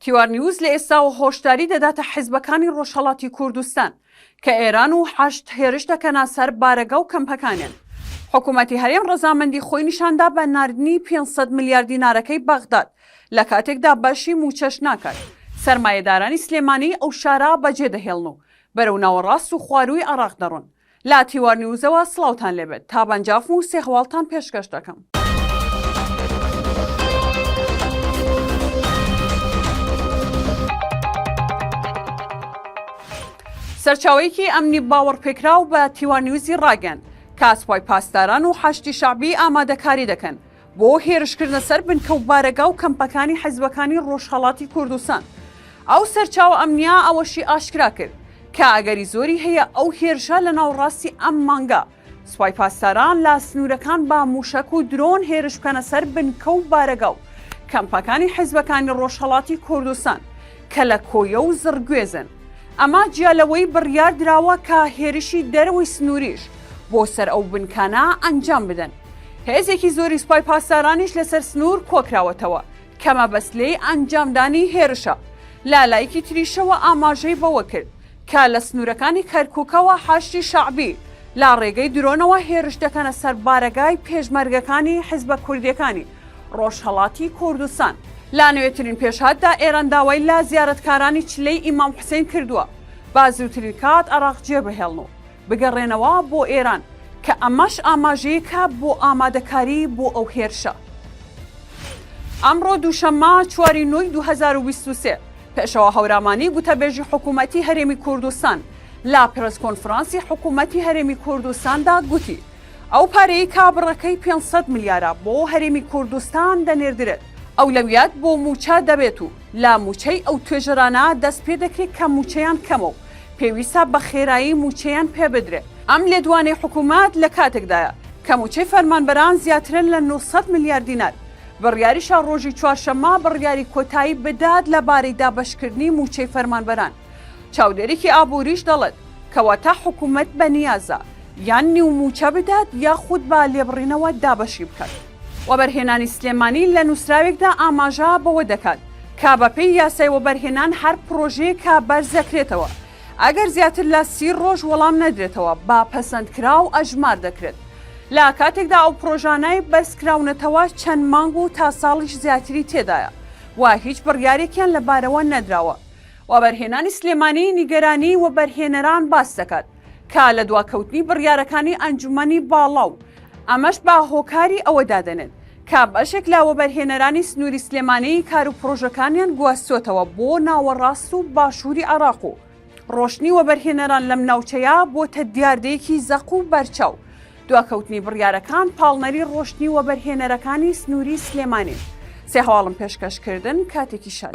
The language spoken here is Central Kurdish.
تیوار نیوز لە ئێستاوە هۆشداری دەداتە حیزبەکانی ڕۆژهەڵاتی کوردستان کە ئێران و حەشد هێرش دەکەنە سەر بارەگا و کەمپەکانیان. حکوومەتی هەرێم ڕەزامەندی خۆی نیشاندا بە ناردنی 500 ملیار دینارەکەی بەغداد لە کاتێکدا بەشی مووچەش ناکات. سەرمایەدارانی سلێمانی ئەو شارە بەجێ دەهێڵن و بەرەو ناوەڕاست و خوارووی عێراق دەڕۆن. لە تیوار نیوزەوە سڵاوتان لێبێت تابان جافم و سێ هەواڵتان پێشکەش دەکەم. سەرچاوەیەکی ئەمنی باوەڕپێکراو بە تیوار نیوزی ڕاگەیاند کە سوپای پاسداران و حەشدی شەعبی ئامادەکاری دەکەن بۆ هێرشکردنە سەر بنکە و بارەگا و کەمپەکانی حیزبەکانی ڕۆژهەڵاتی کوردستان. ئەو سەرچاوە ئەمنییە ئەوەشی ئاشکرا کرد کە ئەگەری زۆری هەیە ئەو هێرشە لە ناوەڕاستی ئەم مانگە سوپای پاسداران لە سنوورەکان بە مووشەک و درۆن هێرش بکەنە سەر بنکە و بارەگا و کەمپەکانی حیزبەکانی ڕۆژهەڵاتی کوردستان کە لە کۆیە و زڕگوێزن. ئەمە جیا لەوەی بڕیار دراوە کە هێرشی دەرەوەی سنووریش بۆ سەر ئەو بنکانە ئەنجام بدەن. هێزێکی زۆری سوپای پاسدارانیش لەسەر سنوور کۆکراوەتەوە کە مەبەست لێی ئەنجامدانی هێرشە. لە لایەکی تریشەوە ئاماژەی بەوە کرد کە لە سنوورەکانی کەرکووکەوە حەشدی شەعبی لە ڕێگەی درۆنەوە هێرش دەکەنە سەر بارەگای پێشمەرگەکانی حیزبە کوردییەکانی ڕۆژهەڵاتی کوردستان. لە نوێترین پێشهاتدا ئێران داوای لە زیارەتکارانی چلەی ئیمام حوسەین کردووە بە زووترین کات عێراق جێبهێڵن و بگەڕێنەوە بۆ ئێران، کە ئەمەش ئاماژەیەکە بۆ ئامادەکاری بۆ ئەو هێرشە. ئەمڕۆ دووشەممە چواری نۆی 2023، پێشەوا هەورامانی گوتەبێژی حکوومەتی هەرێمی کوردستان لە پرێس کۆنفرانسی حکوومەتی هەرێمی کوردستاندا گوتی، ئەو پارەیەی کە بڕەکەی 500 ملیارە بۆ هەرێمی کوردستان دەنێردرێت، ئەولەویات بۆ مووچە دەبێت و لە مووچەی ئەو توێژەرانە دەست پێدەکرێت کە مووچەیان کەمە و پێویستە بە خێرایی مووچەیان پێبدرێت. ئەم لێدوانەی حکومەت لە کاتێکدایە کە مووچەی فەرمانبەران زیاترە لە 900 ملیار دینار، بڕیاریشە ڕۆژی چوارشەممە بڕیاری کۆتایی بدات لەبارەی دابەشکردنی مووچەی فەرمانبەران. چاودێرێکی ئابووریش دەڵێت، کەواتە حکومەت بەنیازە یان نیو مووچە بدات یاخود بە لێبڕینەوە دابەشی بکات. وەبەرهێنانی سلێمانی لە نووسراوێکدا ئاماژە بەوە دەکات کە بەپێی یاسای وەبەرهێنان هەر پڕۆژەیەک کە بەرزدەکرێتەوە ئەگەر زیاتر لە سی ڕۆژ وەڵام نەدرێتەوە بە پەسەندکراو ئەژمار دەکرێت لە کاتێکدا ئەو پڕۆژانەی بەرزکراونەتەوە چەند مانگ و تا ساڵیش زیاتری تێدایە و هیچ بڕیارێکیان لەبارەوە نەدراوە. وەبەرهێنانی سلێمانی نیگەرانی وەبەرهێنەران باس دەکات کە لە دواکەوتنی بڕیارەکانی ئەنجومەنی باڵا و ئەمەش بە هۆکاری ئەوە دادەنێت کە بەشێک لە وەبەرهێنەرانی سنووری سلێمانی کار و پڕۆژەکانیان گواستۆتەوە بۆ ناوەڕاست و باشووری عێراق و ڕۆشتنی وەبەرهێنەران لەم ناوچەیە بۆتە دیاردەیەکی زەق و بەرچاو. دواکەوتنی بڕیارەکان پاڵنەری ڕۆشتنی وەبەرهێنەرەکانی سنووری سلێمانین. سێ هەواڵم پێشکەش کردن کاتێکی شاد.